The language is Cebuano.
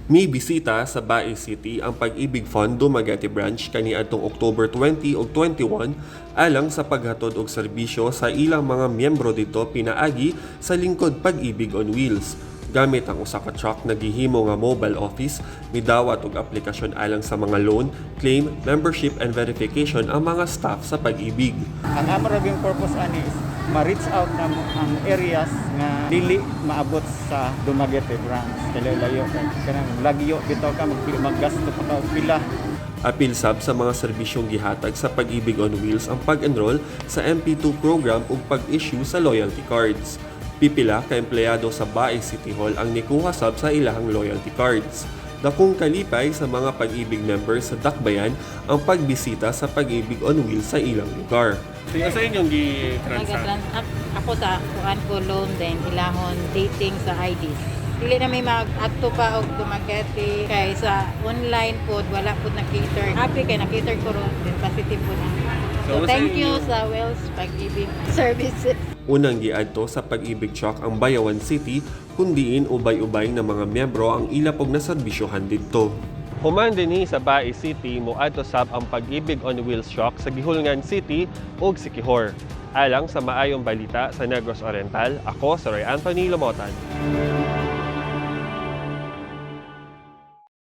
Mibisita sa Bais City ang Pag-ibig Fund Dumaguete Branch kaniadtong October 20 ug 21 alang sa paghatod og serbisyo sa ilang mga miyembro didto pinaagi sa lingkod Pag-ibig on Wheels. Gamit ang usa ka truck na gihimo nga mobile office, midawat og aplikasyon alang sa mga loan, claim, membership and verification ang mga staff sa Pag-ibig. Ang amo ra gyud purpose ani is ma-reach out na mo ang areas nga dili maabot sa Dumaguete branch. Kay layo kay kanang lagyo bitaw ka maggasto pa ka og pila. Apil sab sa mga serbisyong gihatag sa Pag-ibig on Wheels ang pag-enroll sa MP2 program ug pag-issue sa loyalty cards. Pipila ka empleyado sa Bais City Hall ang nikuha sab sa ilahang loyalty cards. Dakong kalipay sa mga Pag-ibig members sa Dakbayan ang pagbisita sa Pag-ibig on Wheels sa ilang lugar. So, sa inyong gi-transact? Nag ako sa kuan ko loan, then ilahon dating sa IDs. Dili na may mag-adto pa og Dumaguete kay sa online pod wala pod na cater. Happy kay na cater ko ron, then positive pod ang. So, So, sa thank you sa Wells Pag-ibig Services. Unang giadto sa Pag-ibig truck ang Bayawan City kung diin ubay-ubay na mga miyembro ang ila pog naserbisyohan didto. Human dinhi sa Bais City, moadto sab ang Pag-ibig on Wheels truck sa Guihulngan City ug Siquijor. Alang sa Maayong Balita sa Negros Oriental, ako si Roy Anthony Lomotan.